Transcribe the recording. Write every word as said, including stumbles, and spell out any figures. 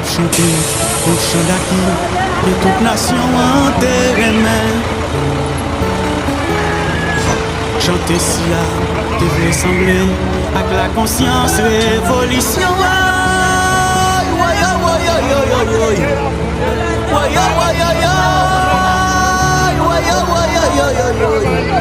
Chante yon chan daki ke tout nasyon an te renmen. Chante sila te vle sanble ak la konsyans revolisyon an. Woy, woy, woy, woy, woy, woy, woy. Woy, woy, woy, woy, woy. Woy, woy, woy, woy, woy, woy.